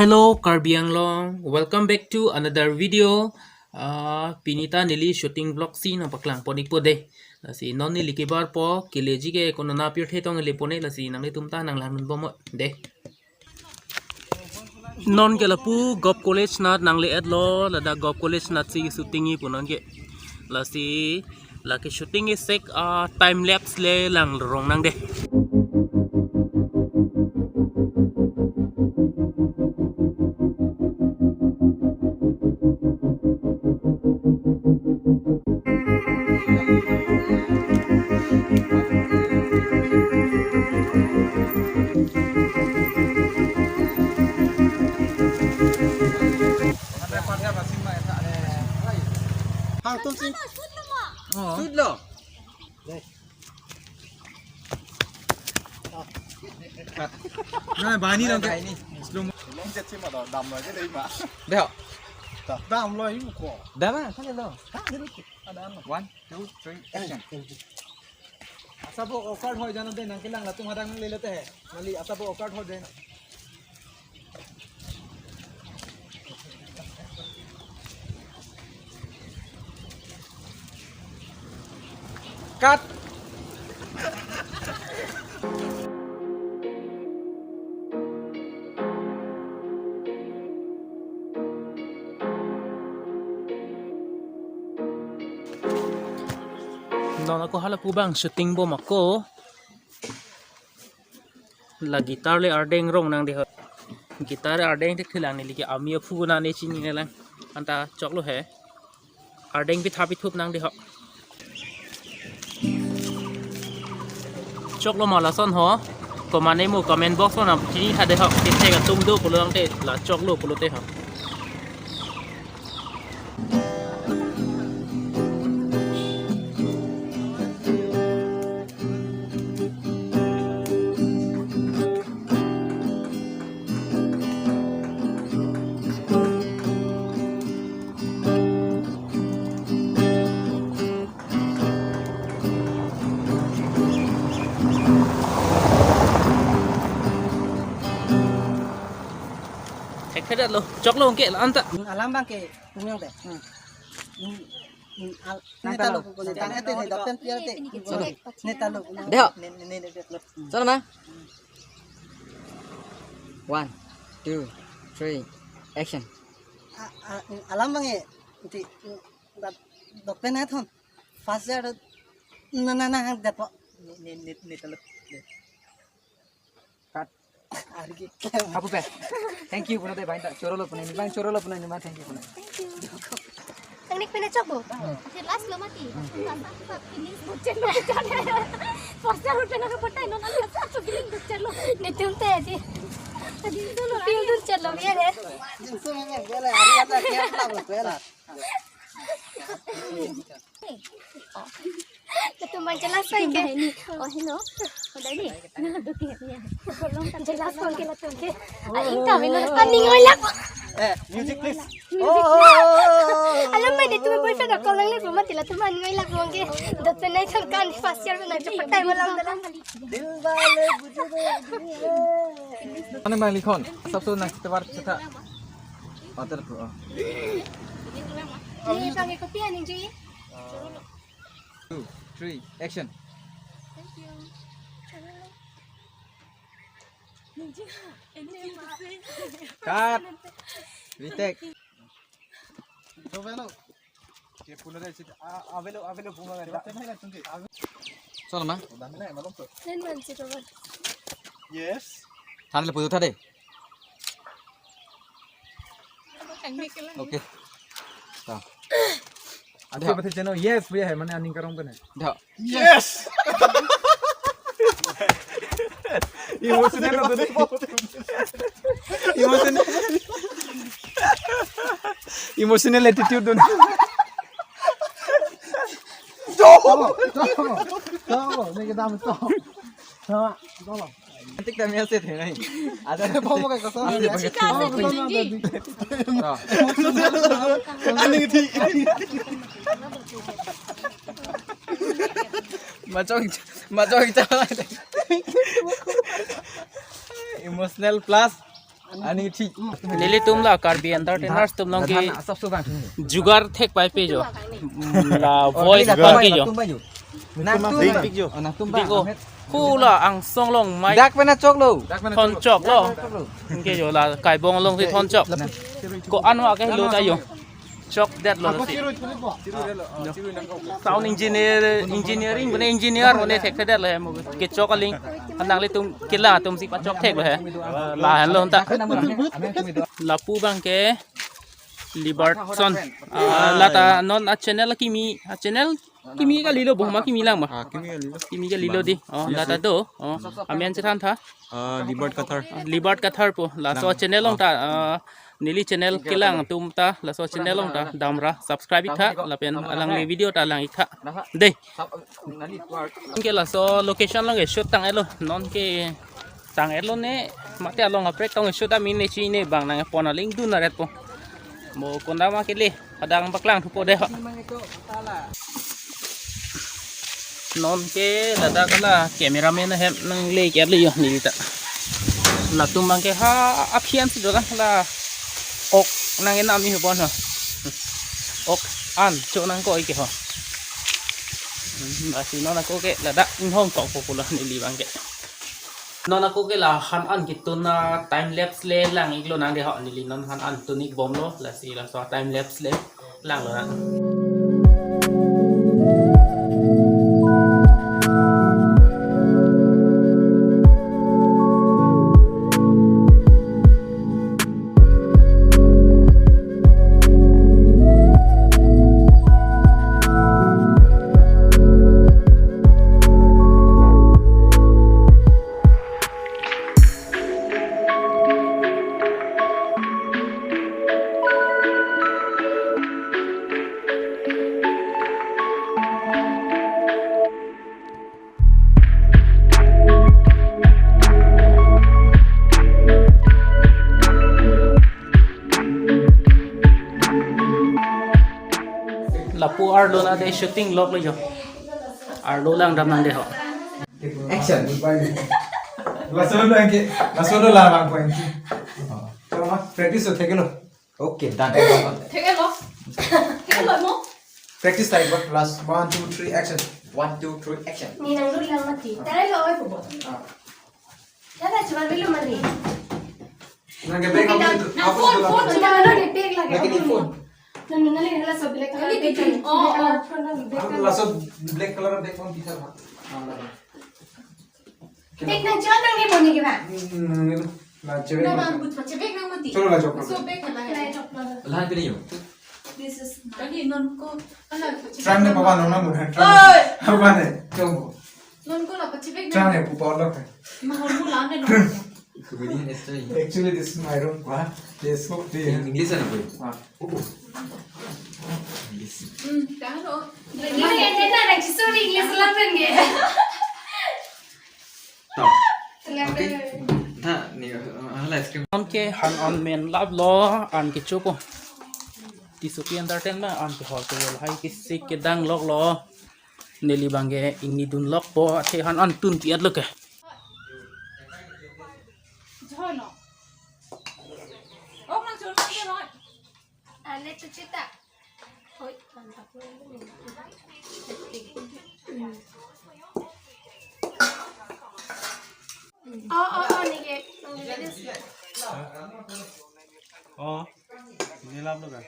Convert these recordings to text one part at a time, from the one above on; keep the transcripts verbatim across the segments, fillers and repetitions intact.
Hello, Karbi Anglong. Welcome back to another video. Ah, pini ta neli shooting vlog si nangpaklang pon-ikpo dei. Lasi non neli kebarpo, keleji ke konona pirthe tong neli pon-e, lasi nanglitum ta nanglang dunbom dei. Non ke lapu Govt College anat nangle-etlo, ladak Govt College anat si shooting-i pu non ke. Lasi, lake shooting isek, ah, time lapse le lang rong nang dei. Hang tum sing. Sudlo. Nah, bani dong ke. Slow mo. Long jet sih mah dam lagi deh mah. Deh. Dam lo ini kok. Dam ah, kan lo. One, two, three, action. Asabo okart hoi jano de nangkelang latum hadak nangle-et he. Mali asabo okart hoi de. Cut. Non ako hala pu abang shooting bom ako. La guitar le ardeng rong nang dei ho. Guitar ardeng thekthelang, neli ke ami aphu nane chinine lang. Anta choklo he. Ardeng pitha pithup nang dei ho. Choklo ma lason ho. Komane mo comment box lo nang chinitha dei ho. Kethek atum do pulo tangte la choklo pulote ho. Thekthedet lo, choklo ke la-anta. Hmm, alam abang ke, tumyong te. Hmm. Hmm, hmm, al-, neta lo, neta lo, neta lo, neta lo. Deh. Neta lo. Sana ma. One, two, three, action. A-, a-, alam abang e, nanti, mm, dok-, doktor na thon. First year, na, na, na, hang depo. Ni, ni, ni, ni teluk. Cut. Ari ke. Apu pe. Thank you, puno de bang ta. Chorolo puno ni bang, chorolo puno ni bang, thank you puno. Thank you. Tangnik pina chok bo. Hmm. Akhir last lo mati. Hmm. Finish bucen lo bucen. First round pina ko patai non ala sa so giling bucen lo. Netum te ji. Tadi itu lo pil dur chalo biar ya. Jinsu meme bela hari ada siap lah bela. Ketum bang jelas lagi ke. Oh, hello. Udah ni. Jelas lagi lah tuh ke. Ah, ini kami lah. Aning ngoilak. Eh, music please. Alam mai dei, tumi boyfriend ako lang le, puma tila tumi aning ngoilak mong ke. Dot penai kan first year na cepat time malam dalam. Mana bang likhon? Sabtu na kita war kita. Pater ko. Ni pange kopi aning ji. Two, three, action. Thank you. Cut. Retake. Ke puno dei sit. Ah, avelo, avelo, bunga. Sana ma. Nen man sit over. Yes. Than le putu tha dei. Okay. Ta. Ada apa channel? Yes, भैया है, mane aning karong pen hai. Deh. Yes. Emotional lo tadi. Emotional. Emotional attitude dun. Tama, tama, tama. Ini kita mentok. Tama, tama. Nanti kami aset ya, nahi. Ada apa mau kayak kesana? Ada. Chika ase kucing ji. Nah. Aning thi. Machong, machong. Emotional plus Ani thi. Nelitum la Karbi Entertainers atum along ke jugar thek pai pe jo. Mm, la voice bang ke jo. Nangtum bang jo. Oh, nangtum bang. Diko. Hula angsong along mai. Dak pen achok lo. Thon chok lo. Thon chok lo. Ke jo la kaibong along si thon chok. Ko-an wa ke lo ta jo. Chok det lo si. Sound engineer, engineering bune engineer bune thek thek det lo he mo. Kechok aling. Nangli tum kila tum si pachok thek lo he. La han lo ta. Lapu bang ke Libertson. Ah, lata non a channel kimi, a channel kimi kalilo, bohma kimi lang ma. Ah, kimi kalilo. Kimi kalilo di. Oh, lata do. Oh, amen chethan tha. Ah, Libert Kathar. Ah, Libert Kathar po. Laso channel along ta, ah, neli channel kelang atum ta, laso channel along ta damra subscribe ik tha, lapen alangli video ta lang ik tha. Dei. Ke laso location along ke shoot tang-et lo, non ke tang-et lo ne, mate along kaprek tong shoot amin ne chini bang nangpon aling dun aret po. Mo konda ma kele, padang paklang thupo dei ho. Non ke ladak la cameraman ahem nangle ke lo jo neli ta. Latum bang ke ha aphian si do la ok nang enam ni bon ho. Ok an cho nangkoi ke ho. Hmm, lasi non ako ke ladak inghong tok popular neli bang ke. Non ako ke la han an kitun a time lapse le lang ik lonang dei ho, neli non han an tun ik bom lo, lasi laso time lapse le lang lonang. Lapu arlo na dei shooting lok lo jo. Arlo lang dam nang dei ho. Action. Laso lo anke, laso lo la bang ko anke. Chalo ma, practice to thek lo. Okay, done. Thek lo. Thek lo mo. Practice ta ek bar. Last, one, two, three, action. One, two, three, action. Ni nang dul lang mati. Tara lo oi pubo. Ah. Tara chuan bilu mati. Nang ke bag. Nang phone, phone chuan lo ni bag lagi. Lagi ni phone. Nang nang ni hala so black color. Oh, oh. Laso black color bag kon bisa ma. Ah, lagi. Bag nang chuan nang ni mo ni ke ba? Hmm, la chewe. Na bang but chewe nang mati. Chalo la chok. So bag la. La chok la. Lahan pini yo. This is kali non ko. Ala. Trang ne papa nong na mo. Oi. Papa ne. Chong. Non ko la chewe nang. Trang ne pupa lo ke. Ma ho mu la ne lo. Comedian is trying. Actually, this is my room. What? Yes, okay. English na boy. Ah. English. Hmm, taro. English na na sorry English lang pen ke. To. Okay. Tha, ni, uh, hala ice cream. Non ke han an men lap lo, an kecho po. Tisuki Entertainment an ke hol ke lahai ke sik kedang lok lo. Neli bang ke ingni dun lok po, athe han an tun piat lo ke. Joy no. Ok nang chun ke lo. Ale chuchita. Hoi, mantap. Oh, oh, oh, ni ke, ni ke. Oh, ini lap lo kan?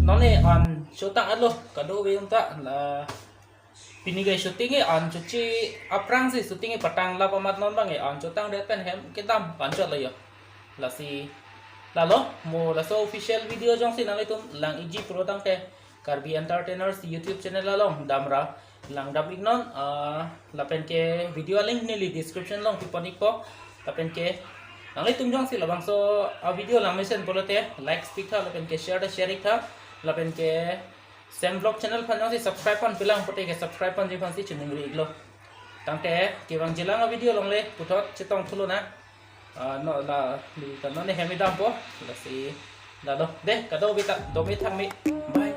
Non ne an shooting alo, kadokave atum ta la pini ke shooting ke an chuchi aphrang si shooting ke patang lap amat non bang ke an chotang det pen hem kedam panchot lo yo. Lasi lalo mo laso official video jongsi nanglitum lang iji pro tangte Karbi Entertainers YouTube channel along damra lang dam ik non, ah, lapen ke video a link neli description along pipon ikpo, lapen ke Nanglitum jongsi labangso a video langmesen pulote like pik tha, lapen ke share ta share ik tha, lapen ke Sem Vlog channel aphan jongsi subscribe ponpelang pulote ke subscribe ponji aphansi choningri iklo. Tangte kevangjilang a video along le puthot chetong thu lonang. Ah, no la, neli ta non ne hem dampo. Lasi lalo. De, kado bita domi thangmi. Bye.